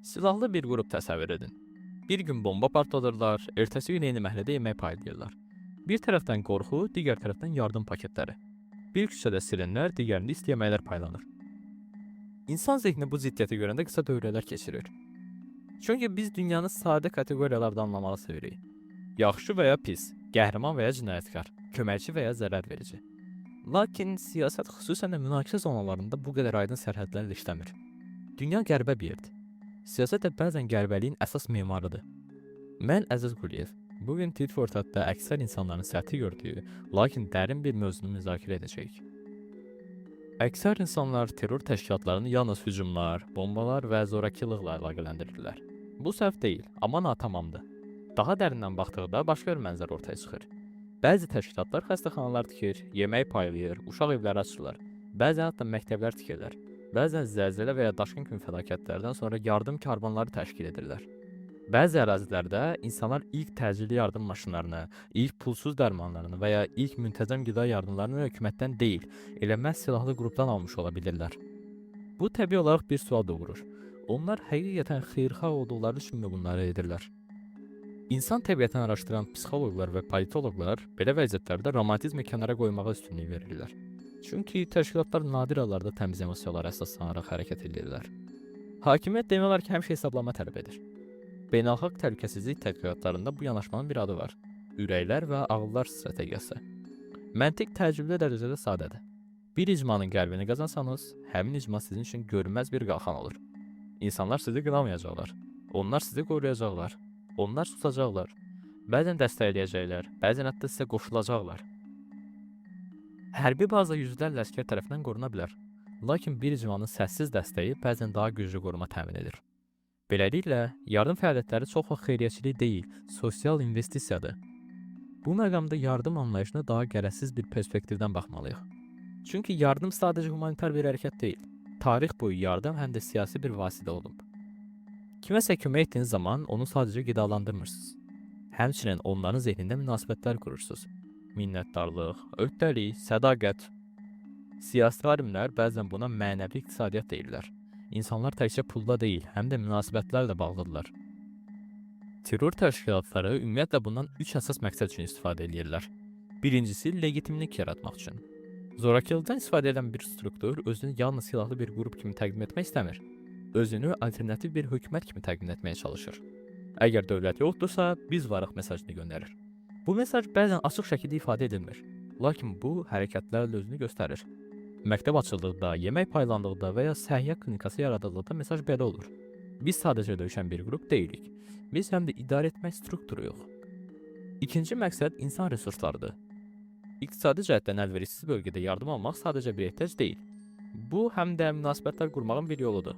Silahlı bir qrup təsəvvür edin. Bir gün bomba partladırlar, ertəsi gün eyni məhəllədə yemək paylayırlar. Bir tərəfdən qorxu, digər tərəfdən yardım paketləri. Bir küçədə sirenlər, digərində isti yeməklər paylanır. İnsan zehni bu ziddiyyəti görəndə qısa dövrələr keçirir. Çünki biz dünyanı sadə kateqoriyalarda anlamağı sevirik. Yaxşı və ya pis, qəhrəman və ya cinayətkar, köməkçi və ya zərər verici. Lakin siyasət, xüsusən də münaqişə zonalarında, bu qədər aydın sərhədlərlə işləmir. Dünya qəribə bir yerdir. Siyasət də bəzən qəribəliyin əsas memarıdır. Mən Əziz Quliyev. Bu gün Tit for Tat'da əksər insanların səthi gördüyü, lakin dərin bir mövzunu müzakirə edəcəyik. Əksər insanlar terror təşkilatlarını yalnız hücumlar, bombalar və zorakılıqla əlaqələndirirlər. Bu səhv deyil, amma natamamdır. Daha dərindən baxdıqda başqa bir mənzərə ortaya çıxır. Bəzi təşkilatlar xəstəxanalar tikir, yemək paylayır, uşaq evləri açırlar. Bəzən hətta məktəblər tikirlər. Bəzən zəlzələ və ya daşqın kimi fəlakətlərdən sonra yardım karvanları təşkil edirlər. Bəzi ərazilərdə insanlar ilk təcili yardım maşınlarını, ilk pulsuz dərmanlarını və ya ilk müntəzəm qida yardımlarını hökumətdən deyil, elə məhz silahlı qrupdan almış ola bilirlər. Bu təbii olaraq bir sual doğurur. Onlar həqiqətən xeyirxah olduqları üçünmü bunları edirlər? İnsan təbiətini araşdıran psixoloqlar və politoloqlar belə vəziyyətlərdə romantizmi kənara qoymağa üstünlük verirlər. Çünki təşkilatlar nadir hallarda təmiz emosiyalara əsaslanaraq hərəkət edirlər. Hakimiyyət demək olar ki, həmişə hesablama tələb edir. Beynəlxalq təhlükəsizlik tədqiqatlarında bu yanaşmanın bir adı var: Ürəklər və ağıllar strategiyası. Məntiq təəccüblü dərəcədə sadədir. Bir icmanın qəlbini qazansanız, həmin icma sizin üçün görünməz bir qalxan olur. İnsanlar sizi qınamayacaqlar. Onlar sizi qoruyacaqlar. Onlar susacaqlar. Bəzən dəstəkləyəcəklər, bəzən hətta sizə qoşulacaqlar. Hərbi baza yüzlərlə əsgər tərəfindən qoruna bilər. Lakin bir icmanın səssiz dəstəyi bəzən daha güclü qoruma təmin edir. Beləliklə, yardım fəaliyyətləri çox vaxt xeyriyyəçilik deyil, sosial investisiyadır. Bu məqamda yardım anlayışına daha qərəzsiz bir perspektivdən baxmalıyıq. Çünki yardım sadəcə humanitar bir hərəkət deyil. Tarix boyu yardım həm də siyasi bir vasitə olub. Kiməsə kömək etdiyiniz zaman onu sadəcə qidalandırmırsınız. Həmçinin onların zehnində münasibətlər qurursunuz. Minnətdarlıq, öhdəlik, sədaqət. Siyasi alimlər bəzən buna mənəvi iqtisadiyyat deyirlər. İnsanlar təkcə pulla deyil, həm də münasibətlərlə bağlıdırlar. Terror təşkilatları ümumiyyətlə bundan üç əsas məqsəd üçün istifadə eləyirlər. Birincisi, legitimlik yaratmaq üçün. Zorakılıqdan istifadə edən bir struktur özünü yalnız silahlı bir qrup kimi təqdim etmək istəmir. Özünü alternativ bir hökumət kimi təqdim etməyə çalışır. Əgər dövlət yoxdursa, biz varıq mesajını göndərir. Bu mesaj bəzən açıq şəkildə ifadə edilmir. Lakin bu hərəkətlərlə özünü göstərir. Məktəb açıldıqda, yemək paylandıqda və ya səhiyyə klinikası yaradıldıqda mesaj belə olur: Biz sadəcə döyüşən bir qrup deyilik. Biz həm də idarə etmə strukturuyuq. İkinci məqsəd insan resurslarıdır. İqtisadi cəhətdən əlverişsiz bölgədə yardım almaq sadəcə bir ehtiyac deyil. Bu həm də münasibətlər qurmağın bir yoludur.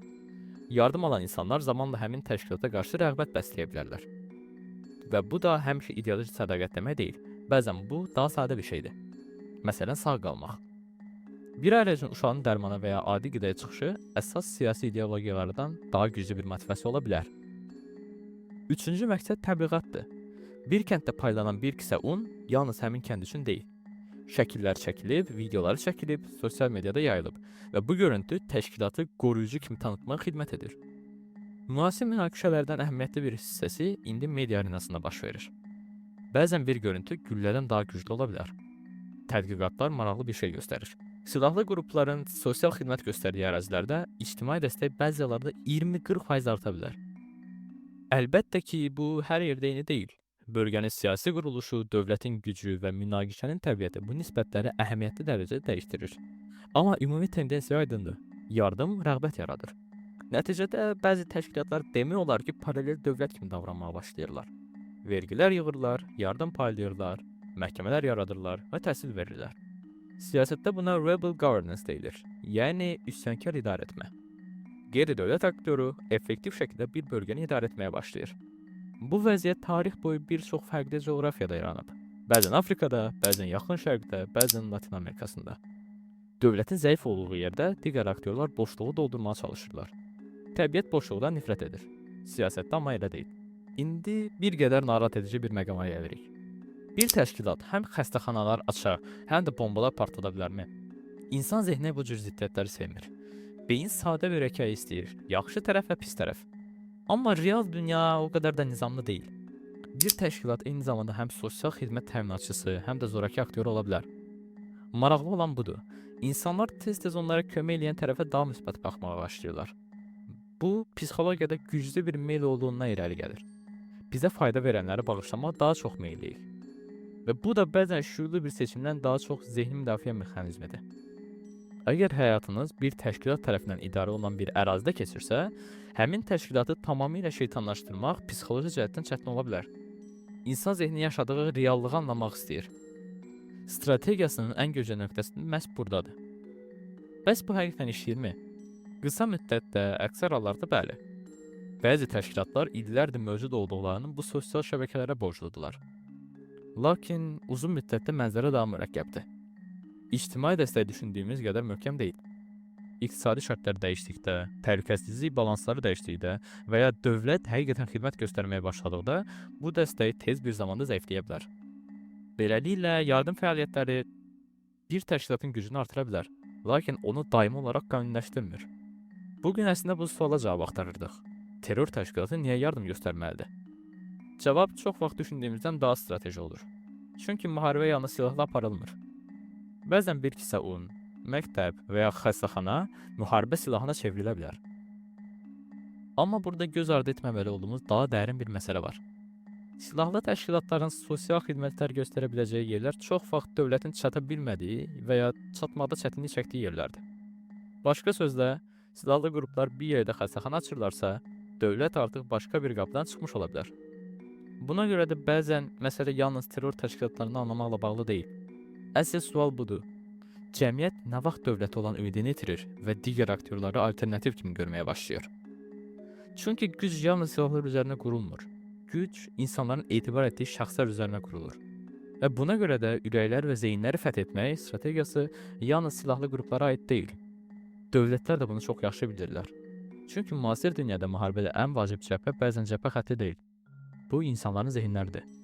Yardım alan insanlar zamanla həmin təşkilata qarşı rəğbət bəsləyə bilərlər. Və bu da həmişə ideoloji sədaqət demək deyil. Bəzən bu daha sadə bir şeydir. Məsələn, sağ qalmaq. Bir ailə üçün uşağın dərmana və ya adi qidaya çıxışı əsas siyasi ideologiyalardan daha güclü bir motivasiya ola bilər. Üçüncü məqsəd təbliğatdır. Bir kənddə paylanan bir kisə un yalnız həmin kənd üçün deyil. Şəkillər çəkilib, videoları çəkilib, sosial mediada yayılıb və bu görüntü təşkilatı qoruyucu kimi tanıtmağa xidmət edir. Müasir münaqişələrdən əhəmiyyətli bir hissəsi indi media arenasında baş verir. Bəzən bir görüntü güllədən daha güclü ola bilər. Tədqiqatlar maraqlı bir şey göstərir. Silahlı qrupların sosial xidmət göstərdiyi ərazilərdə ictimai dəstək bəzi hallarda 20-40% arta bilər. Əlbəttə ki, bu hər yerdə eyni deyil. Bölgənin siyasi quruluşu, dövlətin gücü və münaqişənin təbiəti bu nisbətləri əhəmiyyətli dərəcədə dəyişdirir. Amma ümumi tendensiya aydındır. Yardım rəğbət yaradır. Nəticədə bəzi təşkilatlar demək olar ki, paralel dövlət kimi davranmağa başlayırlar. Vergilər yığırlar, yardım paylayırlar, məhkəmələr yaradırlar və təhsil verirlər. Siyasətdə buna rebel governance deyilir, yəni üsyankar idarə etmə. Qeyri-dövlət aktyoru effektiv şəkildə bir bölgəni idarə etməyə başlayır. Bu vəziyyət tarix boyu bir çox fərqli coğrafiyada yaranıb. Bəzən Afrikada, bəzən Yaxın Şərqdə, bəzən Latin Amerikasında. Dövlətin zəif olduğu yerdə digər aktyorlar boşluğu doldurmağa çalışırlar. Təbiət boşluqdan nifrət edir. Siyasətdə amma elə deyil. İndi bir qədər narahat edici bir məqama gəlirik. Bir təşkilat həm xəstəxanalar aça, həm də bombalar partlada bilərmi? İnsan zehni bu cür ziddiyyətləri sevmir. Beyin sadə bir hekayə istəyir. Yaxşı tərəf və pis tərəf. Amma real dünya o qədər də nizamlı deyil. Bir təşkilat eyni zamanda həm sosial xidmət təminatçısı, həm də zoraki aktyoru ola bilər. Maraqlı olan budur. İnsanlar tez-tez onlara kömək eləyən tərəfə daha müsbət baxmağa başlayırlar. Bu, psixologiyada güclü bir meyl olduğundan irəli gəlir. Bizə fayda verənləri bağışlamağa daha çox meylliyik. Və bu da bəzən şüurlu bir seçimdən daha çox zehni müdafiə mexanizmidir. Əgər həyatınız bir təşkilat tərəfindən idarə olunan bir ərazidə keçirsə, həmin təşkilatı tamamilə şeytanlaşdırmaq psixoloji cəhətdən çətin ola bilər. İnsan zehni yaşadığı reallığı anlamaq istəyir. Strategiyasının ən güclü nöqtəsi məhz burdadır. Bəs bu həqiqətən işləyirmi? Qısa müddətdə, əksər hallarda bəli. Bəzi təşkilatlar illərdir mövcud olduqlarını bu sosial şəbəkələrə borcludular. Lakin uzun müddətdə mənzərə daha mürəkkəbdir. İctimai dəstək düşündüyümüz qədər möhkəm deyil. İqtisadi şərtlər dəyişdikdə, təhlükəsizlik balansları dəyişdikdə və ya dövlət həqiqətən xidmət göstərməyə başladıqda bu dəstək tez bir zamanda zəifləyə bilər. Beləliklə, yardım fəaliyyətləri bir təşkilatın gücünü artıra bilər, lakin onu daimi olaraq qanuniləşdirmir. Bu gün əslində bu suala cavab axtarırdıq. Terror təşkilatı niyə yardım göstərməlidir? Cavab çox vaxt düşündüyümüzdən daha strateji olur. Çünki müharibə yalnız silahla aparılmır. Bəzən bir kisə un, məktəb və ya xəstəxana müharibə silahına çevrilə bilər. Amma burada göz ardı etməməli olduğumuz daha dərin bir məsələ var. Silahlı təşkilatların sosial xidmətlər göstərə biləcəyi yerlər çox vaxt dövlətin çata bilmədiyi və ya çatmaqda çətinlik çəkdiyi yerlərdir. Başqa sözlə, silahlı qruplar bir yerdə xəstəxana açırlarsa, dövlət artıq başqa bir qapıdan çıxmış ola bilər. Buna görə də bəzən məsələ yalnız terror təşkilatlarını anlamaqla bağlı deyil. Əsl sual budur. Cəmiyyət nə vaxt dövlətə olan ümidini itirir və digər aktyorları alternativ kimi görməyə başlayır? Çünki güc yalnız silahlar üzərinə qurulmur. Güc insanların etibar etdiyi şəxslər üzərinə qurulur. Və buna görə də ürəklər və zehinləri fəth etmək strategiyası yalnız silahlı qruplara aid deyil. Dövlətlər də bunu çox yaxşı bilirlər. Çünki müasir dünyada müharibədə ən vacib cəbhə bəzən cəbhə xətti deyil. Bu insanların zehinləridir.